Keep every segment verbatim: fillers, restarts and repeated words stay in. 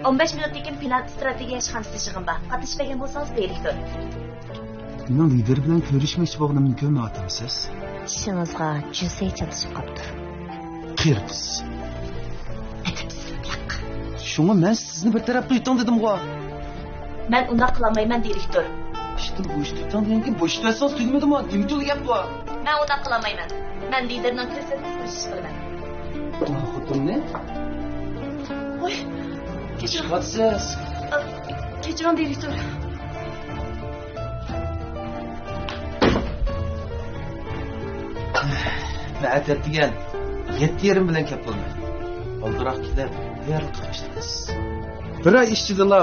ئون بەش مىنۇتتىن كېيىن پىلان ئىستراتېگىيە ئىشخانىسىدا يىغىن بار. قاتنىشىپ بەرگەن بولسىڭىز بېرىكتۇر. مېنىڭ لىدېر بىلەن كۆرۈشمەكچى بولغىنىمنى كۆرمەيۋاتامسىز؟ چىشىڭىزغا جۈزەي چاتىشىپ قاپتۇ. قېرىپسىز. ئەدەپسىزلىك. شۇڭا مەن سىزنى بىر تەرەپ قىلىۋېتىڭ دېدىمغۇ. مەن ئۇنداق قىلالمايمەن، دىرېكتور. ئىشتىن بوشىتىۋېتىڭ دېگەندىن كېيىن بوشىتىۋەتسىڭىز تۈگىمىدىمۇ؟ نېمە تولا گەپ بۇ؟ مەن ئۇنداق قىلالمايمەن. مەن لىدېرنىڭ كۆرسەتمىسىگە ئىش قىلىمەن. ئۇ خوتۇننى؟ ۋوي، كەچۈرۈڭ. چىقىۋاتىسىز. كەچۈرۈڭ، دىرېكتور. مەن ئەتەتىگەن يەتتە يېرىم بىلەن كەپ بولىمەن. ئالدىراق كېلىپ، تەييارلىققا باشلايسىز. بىر ئاي ئىچىدىلا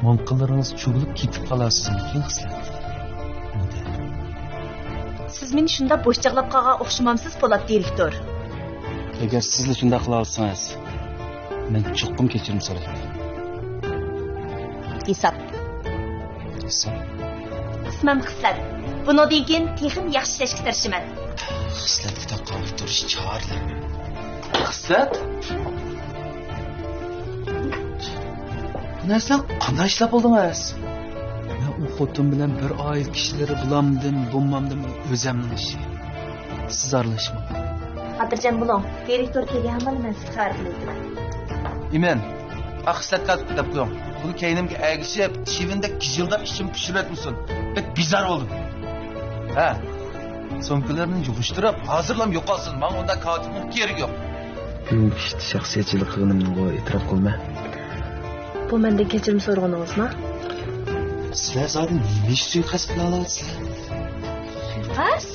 ماڭقىلىرىڭىز چۆگۈلۈپ كېتىپ قالارسىزمىكىن، خىسلەت؟ سىز مېنى شۇنداق بوشچاغلاپ قالغان ئوخشىمامسىز، پولات دىرېكتور؟ ئەگەر سىزلا شۇنداق قىلالىسىڭىز، مەن چوقۇم كەچۈرۈم سورايمەن. ھېساب. ھېساب؟ قىسمەن خىسلەت. بۇنىڭدىن كېيىن تېخىمۇ ياخشى ئىشلەشكە تىرىشىمەن. خىسلەتكە تاقابىل تۇرۇش چارىلىرى. خىسلەت؟ بۇ نەرسىلەر قانداق ئىشلار بولدىڭىز؟ مەن ئۇ خوتۇن بىلەن بىر ئائىلە كىشىلىرى بولامدىم، بولمامدىم، ئۆزەمنىڭ ئىشى. سىز ئارىلاشماڭ. خاتىرجەم بولۇڭ، دىرېكتور كەلگەن ھامان مەن سىزگە خەۋەر قىلىۋېتىمەن. ئىمىن، ئاق خىسلەتكە ئاتىپ كىتاب قويۇڭ. بۇ كەينىمگە ئەگىشىپ، چىۋىندەك گىژىلداپ ئىچىمنى پىشۇرۇۋەتمىسۇن. بەك بىزار بولدۇم. ھە، سومكىلىرىنى يىغىشتۇرۇپ، ھازىرلام يوقالسۇن. ماڭا ئۇنداق كاتىپنىڭ كېرىكى يوق. بۈگۈنكى ئىشتا شەخسىيەتچىلىك قىلغىنىمنىغۇ ئېتىراپ قىلىمەن. بۇ مەندىن كەچۈرۈم سورىغىنىڭىزمۇ؟ سىلەر زادى نېمە ئۈچۈن سۇيىقەست پىلانلاۋاتىسىلەر؟ سۇيىقەست؟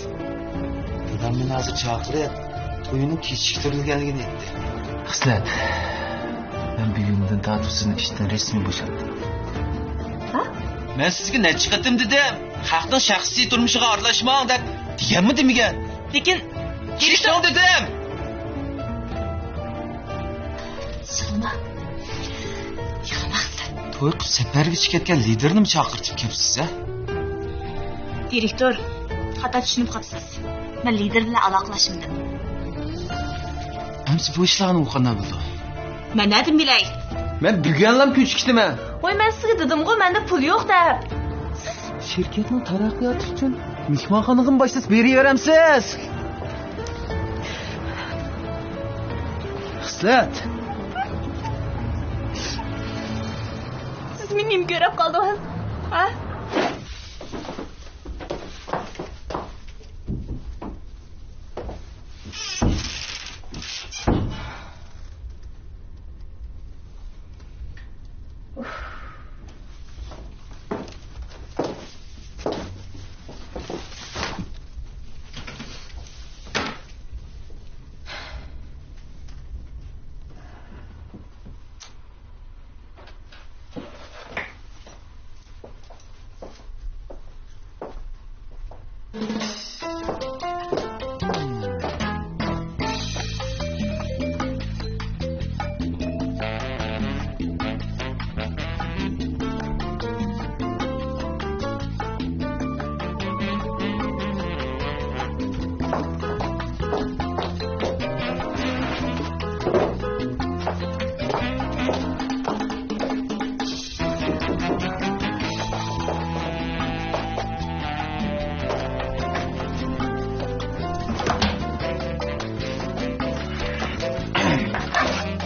دادام مېنى ھازىر چاقىرىپ، توينىڭ كېچىكتۈرۈلگەنلىكىنى ئېيتتى. خىسلەت، مەن بۈگۈندىن تارتىپ سىزنى ئىشتىن رەسمىي بوشاتتىم. ھە؟ مەن سىزگە نەچچە قېتىم دېدىم، خەقنىڭ شەخسىي تۇرمۇشىغا ئارىلاشماڭ دەپ، دېگەنمۇ دېمىگەن؟ لېكىن كېلىشىڭ دېدىم. يىغلىما. يىغلىما، خىسلەت. توي قىلىپ سەپەرگە چىقىپ كەتكەن لىدېرنىمۇ چاقىرتىپ كەپسىز، ھە؟ دىرېكتور، خاتا چۈشىنىپ قاپسىز. مەن لىدېر بىلەن ئالاقىلاشمىدىم. ئەمسە بۇ ئىشلارنى ئۇ قانداق بىلىدۇ؟ مەن نەدىن بىلەي؟ مەن بۈگۈنلام كۆچۈپ كېتىمەن. ۋاي، مەن سىزگە دېدىمغۇ، مەندە پۇل يوق دەپ. شىركەتنىڭ تەرەققىياتى ئۈچۈن مېھمانخانىغىمۇ باشلاپ بېرىۋېرەمسىز؟ خىسلەت. سىز مېنى نېمە كۆرۈپ قالدىڭىز؟ ھە؟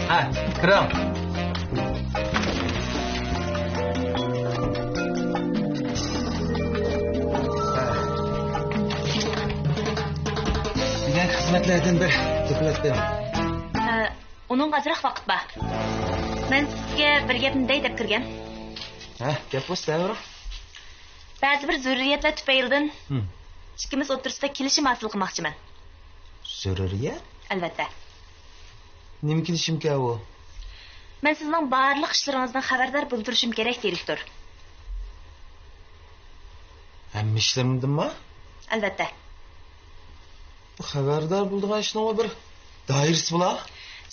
ھە، كىرىڭ. دېگەن خىزمەتلەردىن بىر دېپلەتتىم. ئۇنىڭغا ئازراق ۋاقىت بار. مەن سىزگە بىر گەپنى دەي دەپ كىرگەن. ھە، گەپ بولسا دەۋېرىڭ. بەزى بىر زۆرۈرىيەتلەر تۈپەيلىدىن ھىم. ئىككىمىز ئوتتۇرىسىدا كېلىشىم ھاسىل قىلماقچىمەن. زۆرۈرىيەت؟ ئەلۋەتتە. نېمە كېلىشىمكەن ئۇ؟ مەن سىزنىڭ بارلىق ئىشلىرىڭىزدىن خەۋەردار بولۇپ تۇرۇشۇم كېرەك، دىرېكتور. ھەممە ئىشلىرىمدىنمۇ؟ ئەلۋەتتە. خەۋەردار بولىدىغان ئىشنىڭمۇ بىر دائىرىسى بولا؟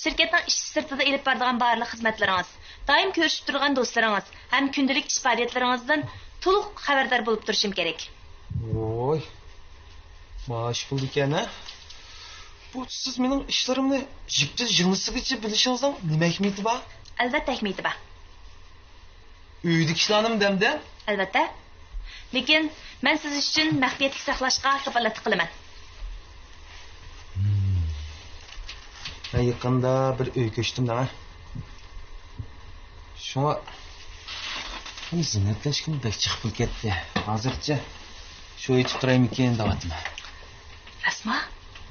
شىركەتنىڭ ئىش سىرتىدا ئېلىپ بارىدىغان بارلىق خىزمەتلىرىڭىز، دائىم كۆرۈشۈپ تۇرىدىغان دوستلىرىڭىز ھەم كۈندىلىك ئىش پائالىيەتلىرىڭىزدىن تولۇق خەۋەردار بولۇپ تۇرۇشۇم كېرەك. ۋوي، مائاش پۇل ئىكەن ھە؟ بۇ سىز مېنىڭ ئىشلىرىمنى يىپتىن يىڭنىسىگىچە بىلىشىڭىزنىڭ نېمە ئەھمىيىتى بار؟ ئەلۋەتتە ئەھمىيىتى بار. ئۆيدىكى ئىشلارنىمۇ دەمدە؟ ئەلۋەتتە. لېكىن مەن سىز ئۈچۈن مەخپىيەتلىك ساقلاشقا كاپالەتلىك قىلىمەن. مەن يېقىندا بىر ئۆي كۆچتۈم دەڭە. شۇڭا زىننەتلەشكىمۇ بەك چىقىپ كەتتى. ھازىرچە شۇ ئۆيدە تۇرايمىكىن دەۋاتىمەن. ئەسما،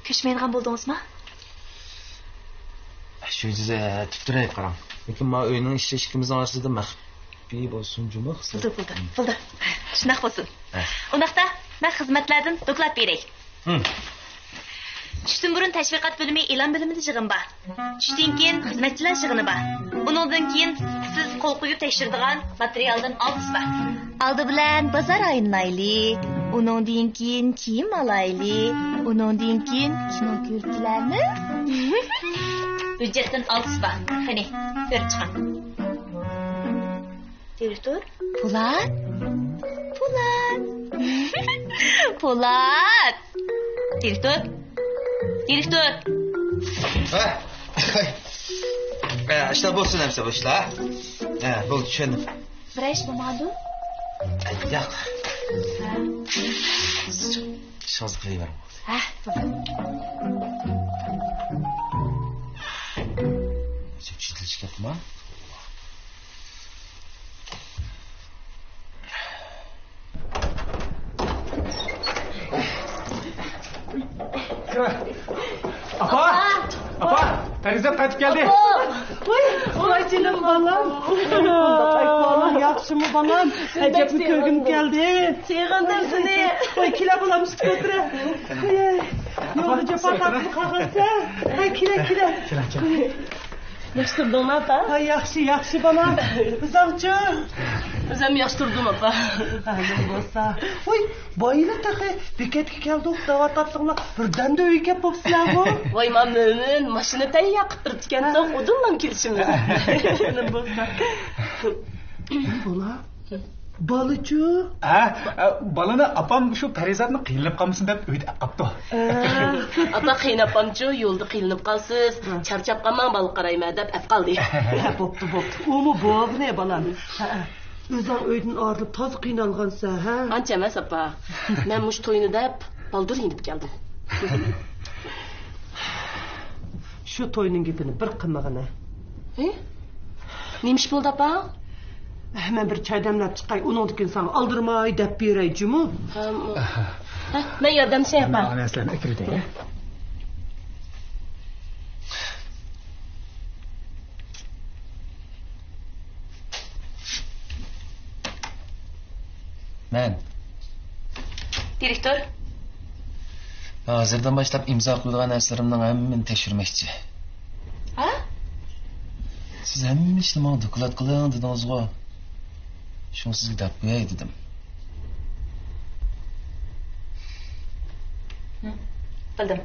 كۆچمەيدىغان بولدىڭىزما؟ شۇ ئۆيدە تۇرۇپ تۇراي قاراڭ. لېكىن ما ئۆينىڭ ئىشى ئىككىمىزنىڭ ئارىسىدا مەخپىي بولسۇن جۇمۇ. بولدى، بولدى، بولدى. شۇنداق بولسۇن. ئۇنداقتا مەن خىزمەتلەردىن دوكلات بېرەي. چۈشتىن بۇرۇن تەشۋىقات بۆلۈمى ئېلان بۆلۈمىدە يىغىن بار. چۈشتىن كېيىن خىزمەتچىلەر يىغىنى بار. ئۇنىڭدىن كېيىن سىز قول قويۇپ تەكشۈرىدىغان ماتېرىيالدىن ئالدىسى بار. ئالدى بىلەن بازار ئايلىنايلى. ئۇنىڭدىن كېيىن كىيىم ئالايلى. ئۇنىڭدىن كېيىن كىنو كۆرۈپتىلەرمۇ؟ ھۆججەتتىن ئالدىسى بار. قېنى، كۆرۈپ چىقىڭ. دىرېكتور؟ پولات؟ پولات؟ پولات! دىرېكتور؟ دىرېكتور! ھە؟ ھە، ئىشلار بولسۇن ئەمسە بۇ ئىشلار. ھە، بولدى، چۈشەندىم. بىرەر ئىش بولمىغاندۇ؟ ياق. ھە. ئىشىڭىزنى قىلىۋېرىڭ. ھە، بولدى. چېتىلىشىپ كەتتىما؟ ئاپا! ئاپا! پەرىزات قايتىپ كەلدى. ۋاي، ۋاي جېنىم بالام. ئەھۋالىڭ ياخشىمۇ بالام؟ ئەجەبمۇ كۆرگۈم كەلدى. سېغىندىم سېنى. ۋاي، كېلە بالام، ئۈستىگە ئولتۇرە. ۋاي، يولدا جاپا تارتىپ قالغانسەن. ھەي، كېلە، كېلە. ياخشى تۇردۇڭمۇ، ئاپا؟ ھاي، ياخشى، ياخشى، بالام. ئۆزۈڭچۇ؟ ئۆزۈم ياخشى تۇردۇم، ئاپا. ھە، نېمە بولسا. ۋاي، بايىلا تېخى بېكەتكە كەلدۇق دەۋاتاتتىڭلار، بىردەمدە ئۆيگە كەپ بوپسىلەرغۇ. ۋاي، ما مۆمىن، ماشىنا تەييار قىلىپ تۇرۇپتىكەن، ئۇدۇللا كېلىشىمىز. نېمە بولسا. بالا؟ بالىچۇ؟ ھە، ئە، بالىنى ئاپام شۇ پەرىزاتنى قىينىلىپ قالمىسۇن دەپ ئۆيدە ئەپ قاپتۇ. ئاپا، قېيىنئاپامچۇ يولدا قىينىلىپ قالسىز، چارچاپ قالماڭ، بالىغا قارايمەن دەپ ئەپ قالدى. ھە، بوپتۇ، بوپتۇ. ئۇمۇ بوغنى بالام. ھە، ئۆزۈڭ ئۆيدىن ئايرىلىپ تازا قىينالغانسەن، ھە؟ ئانچە ئەمەس، ئاپا. مەن مۇشۇ توينى دەپ بالدۇر يېنىپ كەلدىم. شۇ توينىڭ گېپىنى بىر قىلمىغىنە. ھە؟ نېمە ئىش بولدى، ئاپا؟ مەن بىر چاي دەملەپ چىقاي، ئۇنىڭدىن كېيىن ساڭا ئالدىرىماي دەپ بېرەي جۇمۇ. ھە، مەن ياردەملىشەي، ئاپا. مەن ئەسلەرنى ئەكىرىۋېتەي. مەن. دىرېكتور. ھازىردىن باشلاپ ئىمزا قويىدىغان نەرسىلىرىمنىڭ ھەممىنى تەكشۈرمەكچى. ھە؟ سىز ھەممە ئىشنى ماڭا دوكلات قىلىڭ دېدىڭىزغۇ. شۇڭا سىزگە دەپ قوياي دېدىم. بىلدىم.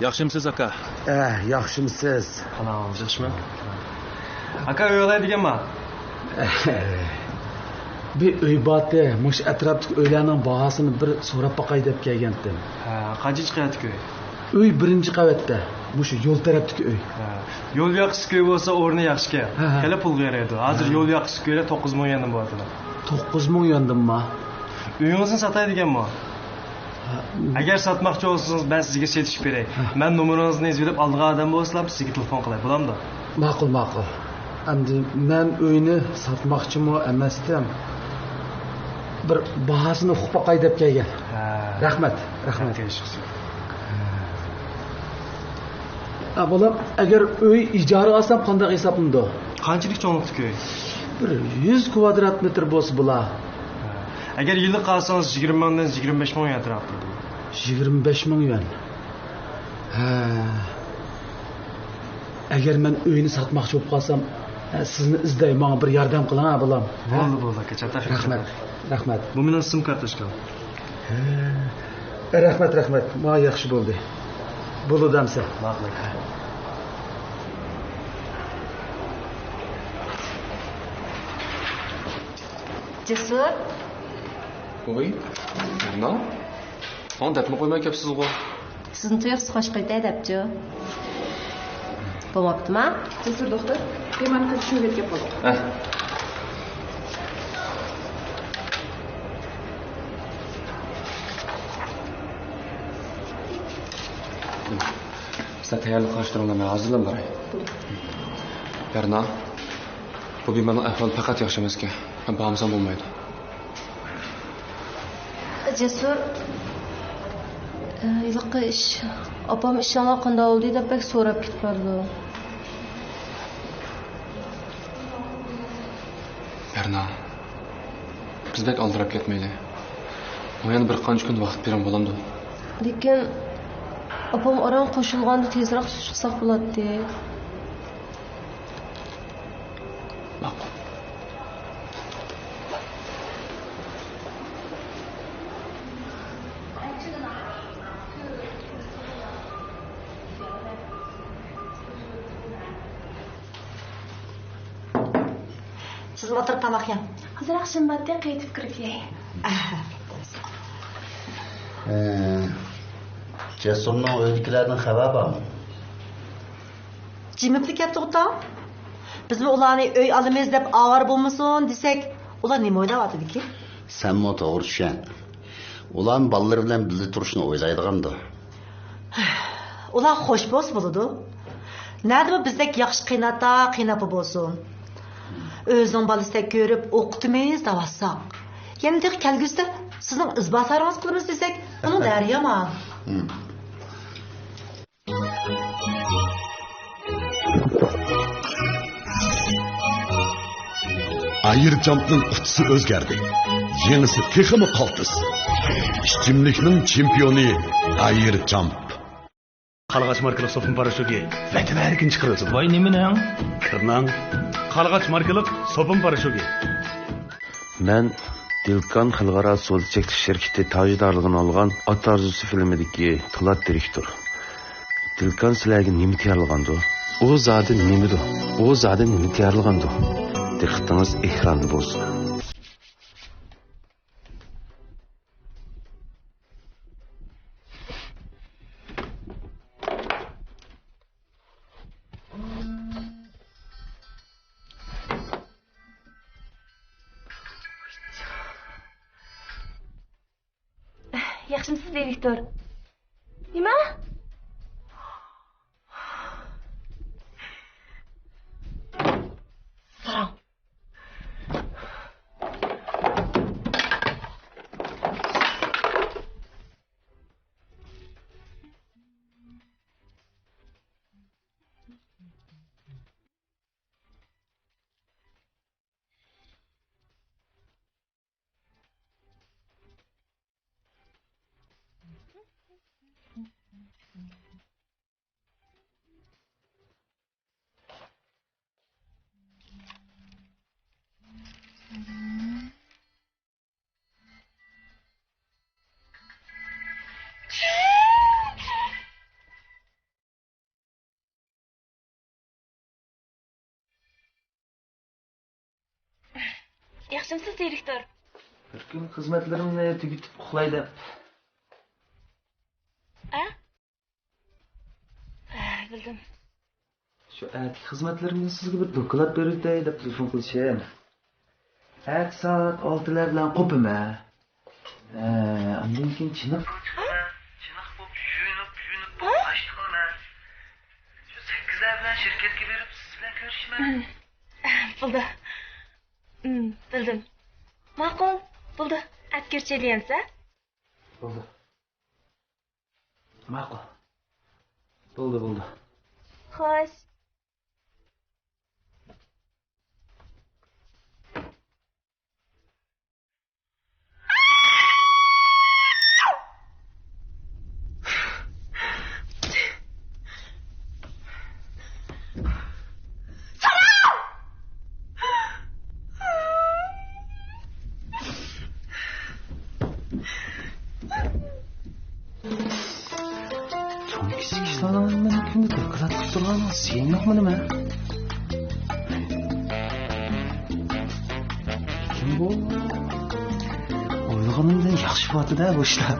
ياخشىمسىز، ئاكا؟ ئە، ياخشىمسىز؟ ئالاڭىز ياخشىمۇ؟ ئاكا، ئۆي ئالاي دېگەنما؟ بىر ئۆي بارتى، مۇشۇ ئەتراپتىكى ئۆيلەرنىڭ باھاسىنى بىر سوراپ باقاي دەپ كەلگەنتىم. ھە، قانچىنچى قەۋەتتىكى ئۆي؟ ئۆي بىرىنچى قەۋەتتە، مۇشۇ يول تەرەپتىكى ئۆي. ھە، يول ياقىسىدىكى ئۆي بولسا ئورنى ياخشىكەن. ھە، ھە. خېلى پۇلغا يارايدۇ. ھازىر ھە. يول ياقىسىدىكى ئۆيلەر توققۇز مىڭ يۈەندىن بولۇۋاتىدۇ. توققۇز مىڭ يۈەندىنما؟ ئۆيىڭىزنى ساتاي دېگەنمۇ؟ ھە. ئەگەر ساتماقچى بولسىڭىز، مەن سىزگە سېتىشىپ بېرەي. ھە. مەن نومۇرىڭىزنى يېزىۋېلىپ، ئالىدىغان ئادەم بولسىلا، سىزگە تېلېفون قىلاي، بولامدۇ؟ ماقۇل، ماقۇل. ئەمدى مەن ئۆينى ساتماقچىمۇ ئەمەستىم. بىر باھاسىنى ئۇقۇپ باقاي دەپ كەلگەن. ھە. رەھمەت، رەھمەت. ھە، بالام، ئەگەر ئۆي ئىجارىگە ئالسام قانداق ھېسابلىنىدۇ؟ قانچىلىك چوڭلۇقتىكى ئۆي؟ بىر يۈز كۋادرات مېتىر بولسا بولا. ھە. ئەگەر يىللىق ئالسىڭىز، يىگىرمە مىڭدىن يىگىرمە بەش مىڭ يۈەن ئەتراپىدا بولىدۇ. يىگىرمە بەش مىڭ يۈەن. ھە. ئەگەر مەن ئۆينى ساتماقچى بولۇپ قالسام، سىزنى ئىزدەي، ماڭا بىر ياردەم قىلىڭ، ھە، بالام. ھە؟ بولدى، بولدى، ئاكا، چاتاق. رەھمەت، رەھمەت. بۇ مېنىڭ سىم كارتوچكام. ھە، رەھمەت، رەھمەت. ماڭا ياخشى بولدى. بولىدۇ ئەمسە. ماقۇل، ئاكا. جەسۇر. ۋوي، بەرنا. ماڭا دەپمۇ قويماي كەپسىزغۇ. سىزنى تۇيۇقسىز خوش قىلىۋېتەي دەپچۇ. بولماپتىما؟ جەسۇر دوختۇر، بىمارنى قىلىپ شۇ يەرگە كەپ بولۇڭ. ھە. سىلەر تەييارلىق قىلىشتۇرۇڭلار، مەن ھازىرلا باراي. بەرنا، بۇ بىمارنىڭ ئەھۋالى پەقەت ياخشى ئەمەسكەن. مەن بارمىسام بولمايدۇ. جەسۇر، ئە، ھېلىقى ئىش، ئاپام ئىشىڭلار قانداق بولدى دەپ بەك سوراپ كېتىپ بارىدۇ. بەرنا، بىز بەك ئالدىراپ كەتمەيلى. ماڭا يەنە بىر قانچە كۈن ۋاقىت بېرىڭ بولامدۇ؟ لېكىن ئاپام ئاران قوشۇلغاندا تېزرەك چۈش قىلساق بولاتتى. ماقۇل. سىزمۇ ئولتۇرۇپ تاماق يەڭ. ھازىر ئاخشىمى بارتى، قېيتىپ كىرىپ يەي. ئە، جەسۇرنىڭ ئۆيدىكىلەردىن خەۋەر بارمۇ؟ جىمىپلا كەتتىغۇ تاڭ. بىزمۇ ئۇلارنى ئۆي ئالىمىز دەپ ئاۋارە بولمىسۇن دېسەك، ئۇلار نېمە ئويلاۋاتىدىكىن؟ سەنمۇ توغرا چۈشەن. ئۇلارمۇ بالىلىرى بىلەن بىللە تۇرۇشنى ئويلايدىغاندۇ. ئۇلار خوش بولسا بولىدۇ. نەدىمۇ بىزدەك ياخشى قېيىنئاتا، قېيىنئاپا بولسۇن. ئۆزىنىڭ بالىسىدەك كۆرۈپ ئوقۇتىمىز دەۋاتساق، يەنە تېخى كەلگۈسىدە سىزنىڭ ئىزباسارىڭىز قىلىمىز دېسەك، ئۇنىڭ نەدە يامان؟ ئايرچامپنىڭ قۇتىسى ئۆزگەردى. يېڭىسى تېخىمۇ قالتىس. ئىچىملىكنىڭ چېمپىيونى ئايرچامپ. قارلىغاچ ماركىلىق سوپۇن پاراشوكى ۋەتەن ھەرىكىنى چىقىرىۋېتىدۇ. ۋاي نېمىنىڭ؟ كىرنىڭ. قارلىغاچ ماركىلىق سوپۇن پاراشوكى. مەن دىلكان خەلقئارا سودا چەكلىك شىركىتى تاجدارلىقىنى ئالغان ئات ئارزۇسى فىلىمىدىكى تالانت دىرېكتور. دىلكان سىلەرگە نېمە تەييارلىغاندۇ؟ ئۇ زادى نېمىدۇ؟ ئۇ زادى نېمە تەييارلىغاندۇ؟ دىققىتىڭىز ئېكراندا بولسۇن. ياخشىمسىز، دىرېكتور؟ نېمە؟ ساراڭ. ياخشىمسىز، دىرېكتور؟ بىر كۈن خىزمەتلىرىمنى تۈگىتىپ ئۇخلاي دەپ. ئە؟ ئە، بىلدىم. شۇ ئەتىكى خىزمەتلىرىمدىن سىزگە بىر دوكلات بېرىۋېتەي دەپ تېلېفون قىلىشىم. ئەتە سائەت ئالتىلار بىلەن قوپىمەن. ھە، ئاندىن كېيىن چېنىق. چېنىق بولۇپ، يۇيۇنۇپ، يۇيۇنۇپ بولۇپ، ناشتا قىلىمەن. شۇ سەككىزلەر بىلەن شىركەتكە بېرىپ، سىز بىلەن كۆرۈشىمەن. بولدى. بىلدىم. ماقۇل. بولدى. ئەتە كۆرۈشەيلى ئەمسە. بولدى. ماقۇل. بولدى، بولدى. خوش. مانا كۈندە دوكلات قىلىپ تۇرغان زىيىنلىقمۇ نېمە؟ كىم بۇ؟ ئويلىغىنىمدىن ياخشى بولۇۋاتىدۇ بۇ ئىشلار.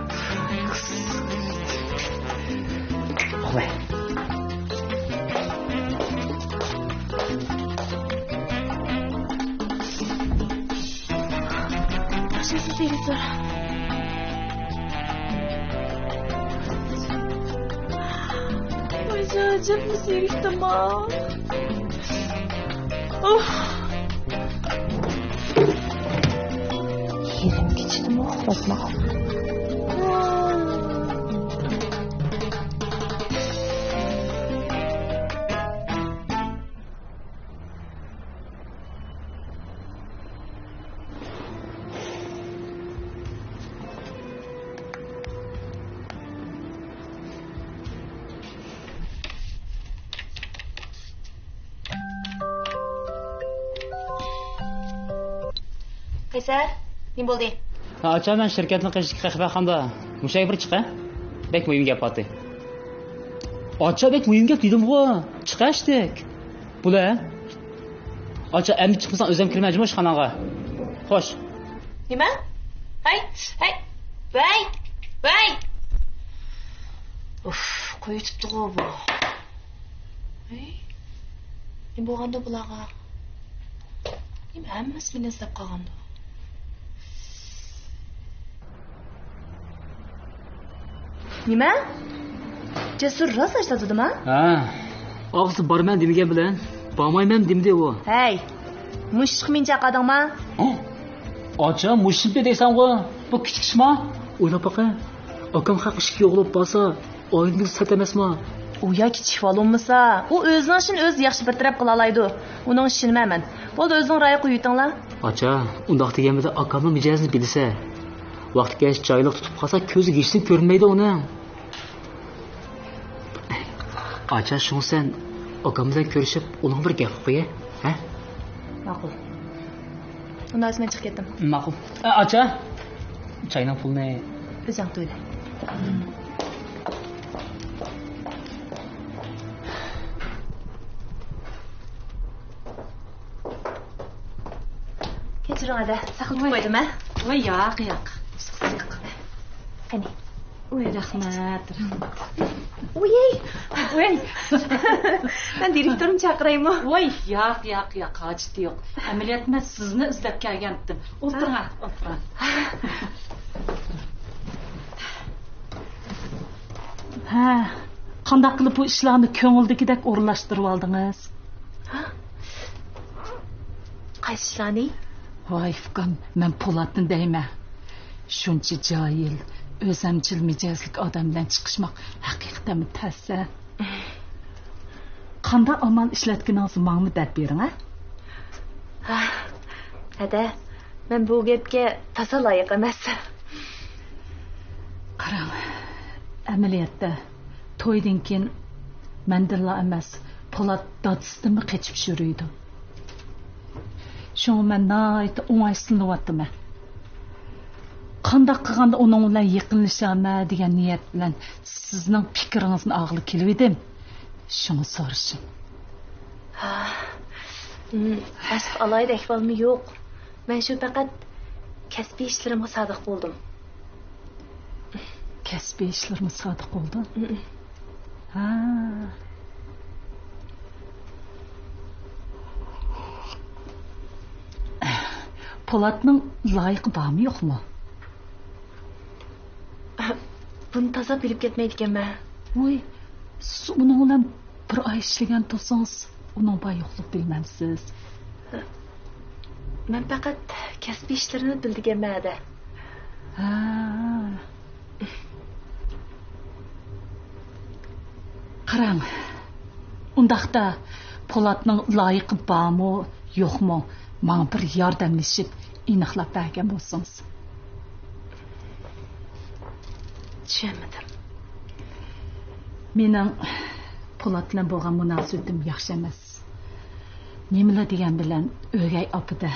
Yerim geçti mi? Bakma. قەيسەر، نېمە بولدى؟ ئاچا، مەن شىركەتنىڭ قېشىدىكى قەھۋەخانىدا مۇشۇ يەرگە بىر چىقە. بەك مۇھىم گەپ بارتى. ئاچا، بەك مۇھىم گەپ دېدىمغۇ. چىقە ئىشتەك. بولە. ئاچا، ئەمدى چىقمىساڭ ئۆزۈم كىرىمەن جۇمۇ ئىشخاناڭغا. خوش. نېمە؟ ھەي، ھەي، ۋەي، ۋەي. ئۇف، قويۇۋېتىپتىغۇ بۇ. ھەي، نېمە بولغاندۇ بۇلارغا؟ نېمە ھەممىسى مېنى ئىزدەپ قالغاندۇ؟ نېمە؟ جەسۇر راست ئاشتاتىدىما؟ ھە. ئاغزى بارىمەن دېمىگەن بىلەن بارمايمەن دېمىدى ئۇ. ھەي، مۇشۇ ئىشقا مېنى چاقىردىڭما؟ ھە؟ ئاچا، مۇشۇنى دەيسەنغۇ. بۇ كىچىك ئىشما؟ ئويلاپ باقە. ئاكام خەق ئىشكە يوغىلىپ بارسا، ئائىلىمىز سەت ئەمەسما؟ ئۇ يا كىچىك بالىمىسا، ئۇ ئۆزىنىڭ ئىشىنى ئۆزى ياخشى بىر تەرەپ قىلالايدۇ. ئۇنىڭ ئىشىنى مەن. بولدى، ئۆزىڭ رايى قويۇۋېتىڭلار. ئاچا، ئۇنداق دېگەن بىلەن ئاكامنىڭ مىجەزىنى بىلىسە. ۋاقتى كەلسە جايلىق تۇتۇپ قالسا، كۆزىگە ھېچنېمە كۆرۈنمەيدۇ ئۇنىڭ. ئاچا، شۇڭا سەن ئاكام بىلەن كۆرۈشۈپ، ئۇنىڭغا بىر گەپ قىلىپ قويە، ھە؟ ماقۇل. ئۇنداق بولسا مەن چىقىپ كەتتىم. ماقۇل. ئە، ئاچا، چاينىڭ پۇلىنى. ئۆزۈڭ تۆلە. كەچۈرۈڭ، ئادە، ساقلىتىپ قويدۇم، ھە؟ ۋاي، ياق، ياق. قېنى. ۋاي، رەھمەت، رەھمەت. ۋۇي. ۋاي. مەن دىرېكتورنى چاقىرايمۇ؟ ۋاي، ياق، ياق، ياق، ھاجىتى يوق. ئەمەلىيەتتە مەن سىزنى ئىزدەپ كەلگەنتىم. ئولتۇرۇڭ، ئولتۇرۇڭ. ھە، قانداق قىلىپ بۇ ئىشلارنى كۆڭۈلدىكىدەك ئورۇنلاشتۇرۇۋالدىڭىز؟ ھە؟ قايسى ئىشلارنى؟ ۋاي، ئۇكام، مەن پولاتنى دەيمەن. شۇنچە جاھىل، ئۆزەمچىل مىجەزلىك ئادەم بىلەن چىقىشماق ھەقىقەتەنمۇ تەس-ە. قانداق ئامال ئىشلەتكىنىڭىزنى ماڭىمۇ دەپ بېرىڭ، ھە؟ ھە، ھەدە، مەن بۇ گەپكە تازا لايىق ئەمەس. قاراڭ، ئەمەلىيەتتە تويدىن كېيىن مەندىنلا ئەمەس، پولات دادىسىدىنمۇ قېچىپ يۈرىدۇ. شۇڭا مەن ناھايىتى ئوڭايسىزلىنىۋاتىمەن. قانداق قىلغاندا ئۇنىڭ بىلەن يېقىنلىشامەن دېگەن نىيەت بىلەن سىزنىڭ پىكرىڭىزنى ئالغىلى كېلىۋىدىم. شۇڭا سورىشىم. ھا، ئىم، ئەسلى ئالاھىدە ئەھۋالمۇ يوق. مەن شۇ پەقەت كەسپىي ئىشلىرىمغا سادىق بولدۇم. كەسپىي ئىشلىرىمغا سادىق بولدۇم؟ ئىم. ھا. پولاتنىڭ لايىقى بارمۇ يوقمۇ؟ بۇنى تازا بىلىپ كەتمەيدىكەنمەن. ۋوي، سىز ئۇنىڭ بىلەن بىر ئاي ئىشلىگەن تۇرسىڭىز، ئۇنىڭ بار يوقلۇقىنى بىلمەمسىز؟ مەن پەقەت كەسپىي ئىشلىرىنى بىلىدىكەنمەن ھەدە. ھە. قاراڭ، ئۇنداقتا پولاتنىڭ لايىقى بارمۇ، يوقمۇ، ماڭا بىر ياردەملىشىپ ئېنىقلاپ بەرگەن بولسىڭىز. چۈشەنمىدىم. مېنىڭ پولات بىلەن بولغان مۇناسىۋىتىم ياخشى ئەمەس. نېمىلا دېگەن بىلەن ئۆگەي ئاپىدە.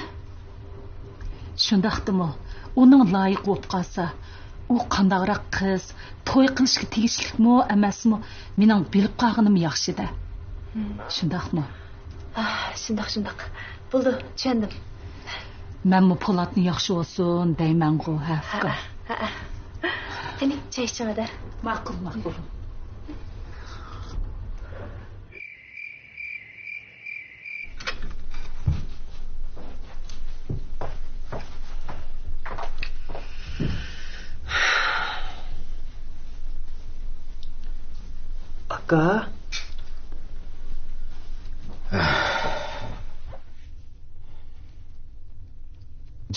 شۇنداقتىمۇ ئۇنىڭ لايىقى بولۇپ قالسا، ئۇ قانداقراق قىز، توي قىلىشقا تېگىشلىكمۇ، ئەمەسمۇ، مېنىڭ بىلىپ قالغىنىم ياخشىدە. مم. شۇنداقمۇ؟ ئاھ، شۇنداق، شۇنداق. بولدى، چۈشەندىم. مەنمۇ پولاتنى ياخشى بولسۇن دەيمەنغۇ، ھە، ئۇكا؟ ھە، ھە. قېنى، چاي ئىچىڭ، ھەدە. ماقۇل، ماقۇل. ئاكا.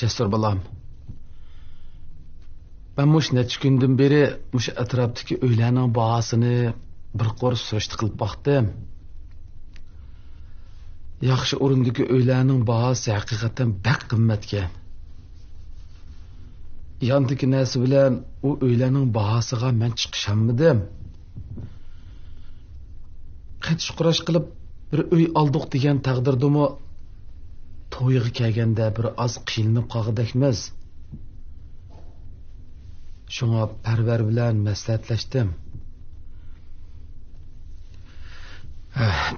جەسۇر بالام. مەن مۇشۇ نەچچە كۈندىن بېرى مۇشۇ ئەتراپتىكى ئۆيلەرنىڭ باھاسىنى بىر قۇر سۈرۈشتە قىلىپ باقتىم. ياخشى ئورۇندىكى ئۆيلەرنىڭ باھاسى ھەقىقەتەن بەك قىممەتكەن. ياندىكى نەرسە بىلەن ئۇ ئۆيلەرنىڭ باھاسىغا مەن چىقىشالمىدىم. قېتىش-قۇراش قىلىپ بىر ئۆي ئالدۇق دېگەن تەقدىردىمۇ، تويغا كەلگەندە بىر ئاز قىينىلىپ قالغۇدەكمىز. شۇڭا پەرۋەر بىلەن مەسلىھەتلەشتىم.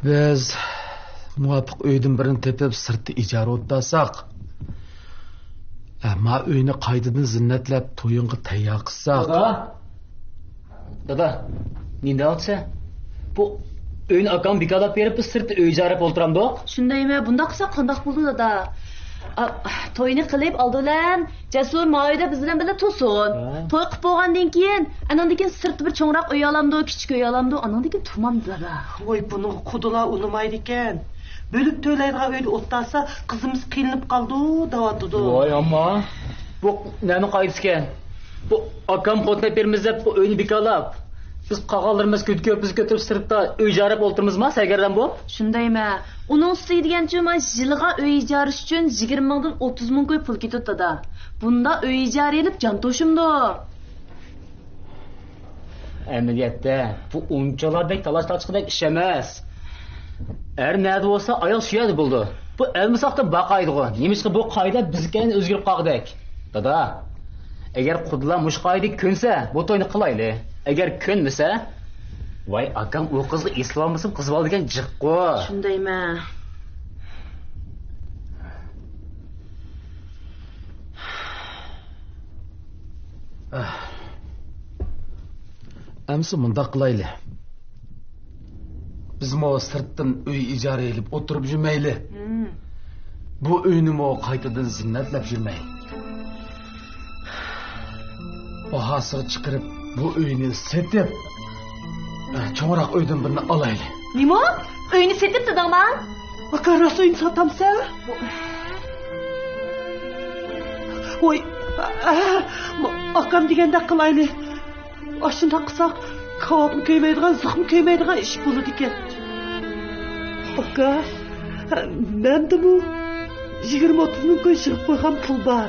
بىز مۇۋاپىق ئۆيدىن بىرنى تېپىپ، سىرتتا ئىجارە ئولتۇرساق، ما ئۆينى قايتىدىن زىننەتلەپ، تويۇڭغا تەييار قىلساق. دادا! دادا، نېمە دەۋاتىسەن؟ بۇ ئۆينى ئاكام بىكارلاپ بېرىپ، بىز سىرتتا ئۆي ئىجارە قىلىپ ئولتۇرامدۇق؟ شۇندايمۇ؟ بۇنداق قىلساق قانداق بولىدۇ، دادا؟ ئا، توينى قىلىپ ئالدى بىلەن جەسۇر ما ئۆيدە بىز بىلەن بىللە تۇرسۇن. ھە. توي قىلىپ بولغاندىن كېيىن، ئانىڭدىن كېيىن سىرتتا بىر چوڭراق ئۆي ئالامدۇ، كىچىك ئۆي ئالامدۇ، ئانىڭدىن كېيىن تۇرمامدۇ، دادا. ۋاي، بۇنىڭغا قۇدىلا ئۇنىمايدىكەن. بۆلۈپ تۆلەيدىغان ئۆيدە ئولتۇرسا، قىزىمىز قىينىلىپ قالىدۇ، دەۋاتىدۇ. ۋاي ئامما، بۇ نەنىڭ قائىدىسىكەن؟ بۇ ئاكام خوتۇن ئېلىپ بېرىمىز دەپ بۇ ئۆينى بىكارلاپ، بىز قالغانلىرىمىز كۆتۈكۈپ، بىز كۆتۈرۈپ سىرتتا ئۆي ئىجارە ئەپ ئولتۇرىمىزما، سەرگەردان بولۇپ؟ شۇندايمۇ؟ ئۇنىڭ ئۈستىگە دېگەنچۇ، مانا يىلىغا ئۆي ئىجارىسى ئۈچۈن يىگىرمە مىڭدىن ئوتتۇز مىڭ كوي پۇل كېتىدۇ، دادا. بۇنداق ئۆي ئىجارە ئېلىپ جان توشۇمدۇ؟ ئەمەلىيەتتە، بۇ ئۇنچىۋالا بەك تالاش-تارتىشقىدەك ئىش ئەمەس. ئەر نەدە بولسا، ئايال شۇ يەردە بولىدۇ. بۇ ئەلمىساقتا بار قائىدىغۇ. نېمىشقا بۇ قائىدە بىزگىكەن ئۆزگىرىپ قالغۇدەك؟ دادا، ئەگەر قۇدىلا مۇشۇ قائىدىگە كۆنسە، بۇ توينى قىلايلى. ئەگەر كۆنمىسە، ۋاي ئاكام ئۇ قىزغا ئېسىلىۋالمىسىمۇ قىزىۋالىدىكەن جىققۇ. شۇندايمۇ؟ ئەمسە مۇنداق قىلايلى. بىزمۇ سىرتتىن ئۆي ئىجارە ئېلىپ ئولتۇرۇپ يۈرمەيلى. مم. بۇ ئۆينىمۇ قايتىدىن زىننەتلەپ يۈرمەيلى. باھاسىغا چىقىرىپ، بۇ ئۆينى سېتىپ، ئە، چوڭراق ئۆيدىن بىرنى ئالايلى. نېمە؟ ئۆينى سېتىپ دېدىڭما؟ ئاكا، راست ئۆينى ساتامسەن؟ ۋوي، ئە، ئاكام دېگەندەك قىلايلى. ئاشۇنداق قىلساق، كاۋاپمۇ كۆيمەيدىغان، زىخمۇ كۆيمەيدىغان ئىش بولىدىكەن. ئاكا، مەندىمۇ يىگىرمە ئوتتۇز مىڭ كوي يىغىپ قويغان پۇل بار.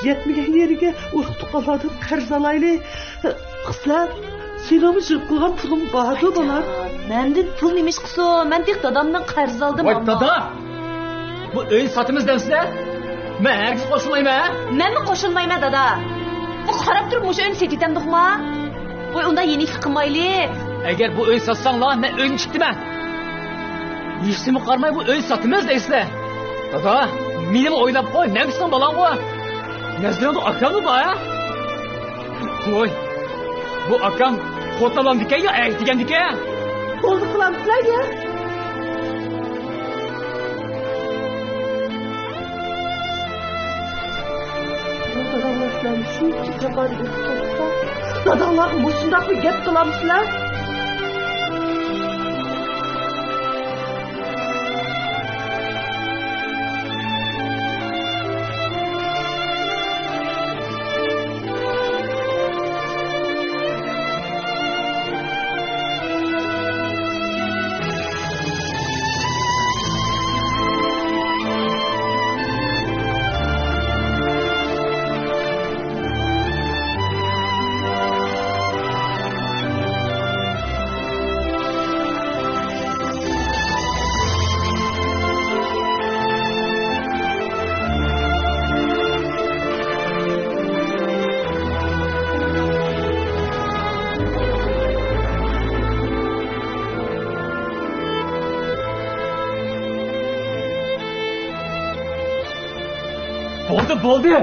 يەتمىگەن يېرىگە ئۇرۇق-تۇغقانلاردىن قەرز ئالايلى. قىزلار، سېنىڭمۇ يىغىپ قويغان پۇلۇڭ باردۇ، بالام. مەندىن پۇل نېمە ئىش قىلسۇن؟ مەن تېخى دادامدىن قەرز ئالدىم، ۋاي، ئامما. دادا! بۇ ئۆينى ساتىمىز دەمسىلەر؟ مەن ھەرگىز قوشۇلمايمەن. مەنمۇ قوشۇلمايمەن، دادا. بۇ قاراپ تۇرۇپ مۇشۇ ئۆينى سېتىۋېتەمدۇقما؟ ۋاي، ئۇنداق يېنىكلىك قىلمايلى. ئەگەر بۇ ئۆينى ساتساڭلار، مەن ئۆيدىن چىقتىمەن. ھېچنېمە قارىماي بۇ ئۆينى ساتىمىز دەيسىلەر. دادا، مېنىمۇ ئويلاپ قوي، مەن سېنىڭ بالاڭغۇ. نەزىرىڭدە ئاكاممۇ بار، ھە؟ قوي، بۇ ئاكام خوتۇن ئالامدىكەن يا ئەركە دېگەندىكەن؟ بولدى، قىلامسىلەر يا. داداڭلار سىلەرنى شۇنچە جاپادا ئۆتۈپ تۇرۇپلا، داداڭلارغا مۇشۇنداقمۇ گەپ قىلامسىلەر؟ بولدى، بولدى!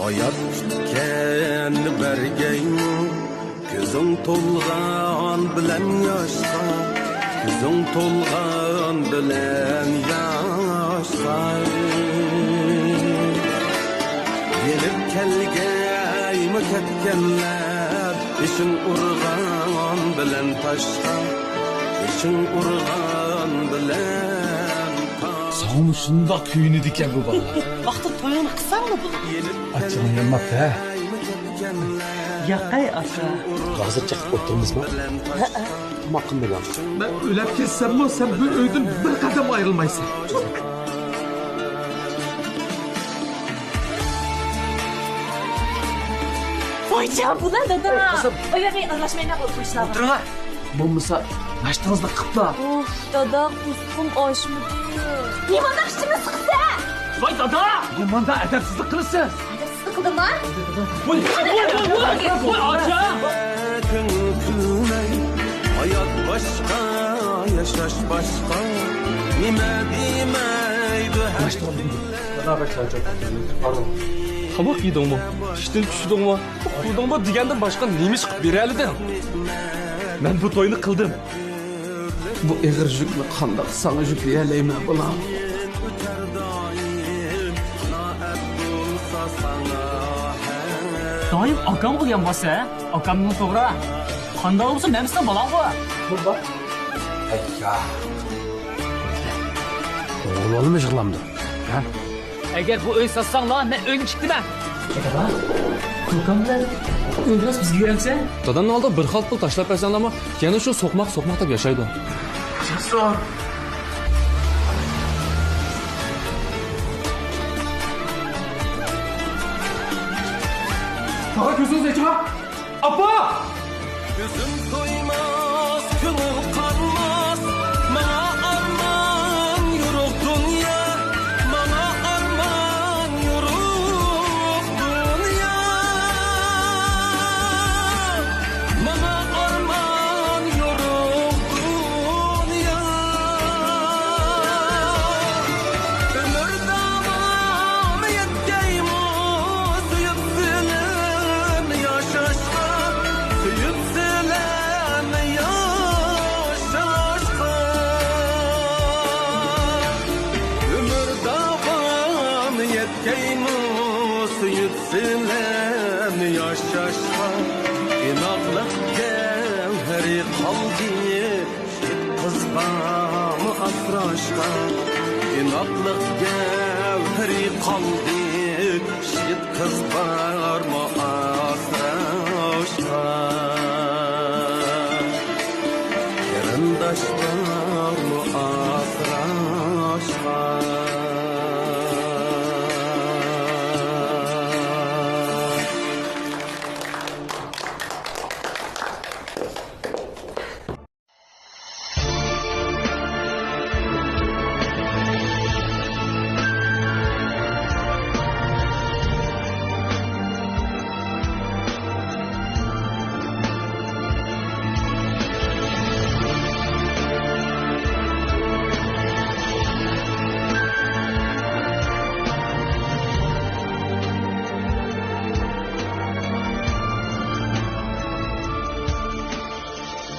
ھايات كۈتكەن بەرگەيمۇ، كۆزۈڭ تولغان بىلەن ياشقا، كۆزۈڭ تولغان بىلەن ياشقا. يېنىپ كەلگەيمۇ كەتكەنلەر، بېشىڭ ئۇرغان بىلەن تاشقا، بېشىڭ ئۇرغان بىلەن تاشقا. ساڭىمۇ شۇنداق كۆيۈنىدىكەن بۇ بالىلار. ۋاقتىدا تويۇڭنى قىلساڭلا بولىدۇ. ئاچچىقىڭ يانماپتۇ ھە؟ ياقەي ئاكا. ھازىر چېقىپ ئولتۇرىمىزمۇ؟ ھەئە. تاماق قىلمىدىڭ. مەن ئۆلۈپ كەتسەممۇ سەن بۇ ئۆيدىن بىر قەدەم ئايرىلمايسەن. ۋايجان، بۇلار دادا. قىزىم. ئۇ يەرگە ئارىلاشمايلا، بۇ ئىشلارغا. ئولتۇرۇڭ ھە. بولمىسا ناشتىڭىزنى قىپلا. ئۇف، دادا، قورسىقىم ئاچمىدى. نېمانداق ئىچىمنى سىقىسەن؟ ۋاي دادا! نېمانداق ئەدەپسىزلىك قىلىسىز! ئەدەپسىزلىك قىلدىمما؟ ۋاي، ۋاي، ۋاي، ۋاي، ۋاي، ئاچا! كۆڭۈل كۈلمەي، ھايات باشقا، ياشاش باشقا، نېمە دېمەيدۇ ھەر كۈنلەر. دادا، بەك چارچاپ كەتتىم. تاماق يېدىڭمۇ؟ ئىشتىن چۈشتۈڭمۇ؟ ئۇخلىدىڭمۇ دېگەندىن باشقا نېمە ئىش قىلىپ بېرەلىدىڭ؟ مەن بۇ توينى قىلدىم. بۇ ئېغىر يۈكنى قانداق ساڭا يۈكلىيەلەيمەن، بالام؟ دائىم ئاكامغا يانباسسەن، ھە؟ ئاكامنىڭ توغرا. قانداق بولسا مەن سېنىڭ بالاڭغۇ. بۇ بار. ئەييا. ئوغۇل بالىمۇ يىغلامدۇ؟ ھە؟ ئەگەر بۇ ئۆي ساتساڭلار، مەن ئۆينى تىكتىمەن. دادا، كوكام بىلەن ئۆينى راست بىزگە بېرەمسەن؟ دادامنىڭ ئالدىغا بىر خال پۇل تاشلاپ بەرسەڭلارمۇ، يەنە شۇ سوقماق، سوقماق دەپ ياشايدۇ. جەسۇر! تاغا كۆزىڭىزنى ئېچىڭا! ئاپا! كۆزۈم تويماس، كۆڭۈل قانماس، ماڭا ئارمان يورۇق دۇنيا، ماڭا ئارمان يورۇق دۇنيا، ماڭا ئارمان يورۇق دۇنيا. ئۆمۈر داۋامى يەتكەيمۇ سۆيۈپ سىلەرنى ياشاشقا، سۆيۈپ سىلەرنى ياشاشقا. ئۆمۈر داۋامى يەتكەيمۇ سۆيۈپ سىلەرنى ياشاشقا، ئىناقلىق گەۋھىرى قالدى. يىگىت قىز بارمۇ ئاسراشقا، ئىناقلىق گەۋھىرى قالدى. يىگىت قىز بارمۇ ئاسراشقا، قېرىنداش بارمۇ ئاسراشقا.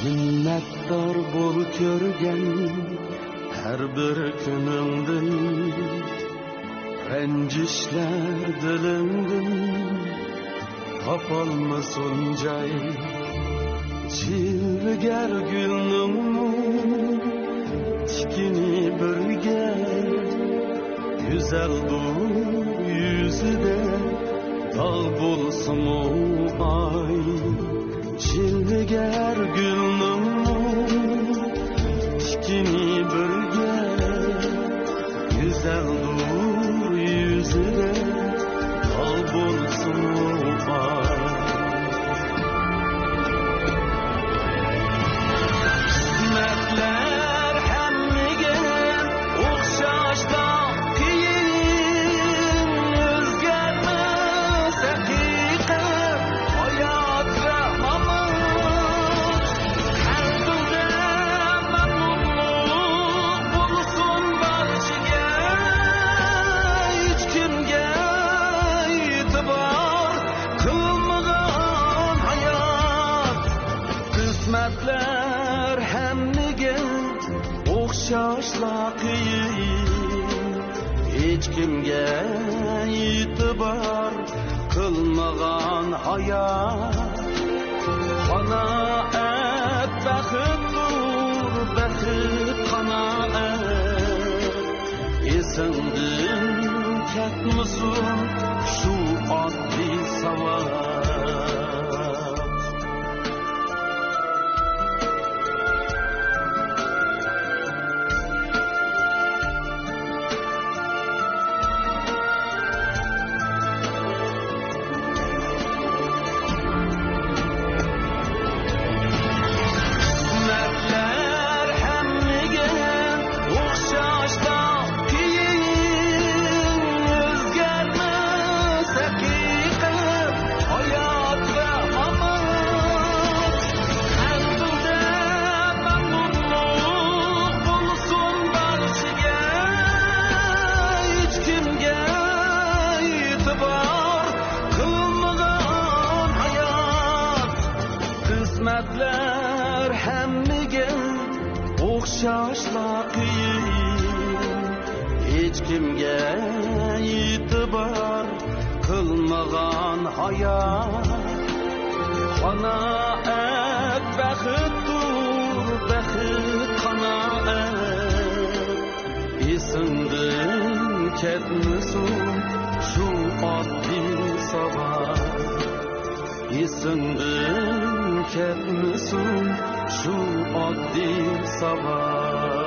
مىننەتدار بول كۆرگەن ھەر بىر كۈنۈڭدىن، رەنجىشلەر دىلىڭدىن تاپالمىسۇن جاي. جىلۋىگەر گۈلنىڭمۇ تىكىنى بىرگە گۈزەل بۇ يۈزىدە، داغ بولسىمۇ ئاي. جىلۋىگەر ھېچكىمگە ئېتىبار قىلمىغان ھايات، قانائەت بەختتۇر، بەخت قانائەت. ئېسىڭدىن كەتمىسۇن شۇ ئاددىي ساۋات. قىسمەتلەر ھەممىگە ئوخشاشلا قىيىن، ئۆزگەرمەس ھەقىقەت، ھايات ۋە مامات. قەلبىڭدە مەمنۇنلۇق بولسۇن بارچىگە، ھېچكىمگە ئېتىبار قىلمىغان ھايات. قىسمەتلەر ھەممىگە ئوخشاشلا قىيىن، ھېچكىمگە ئېتىبار قىلمىغان ھايات. قانائەت بەختتۇر، بەخت قانائەت. ئېسىڭدىن كەتمىسۇن شۇ ئاددىي ساۋات. ئېسىڭدىن كەتمىسۇن شۇ ئاددىي ساۋات.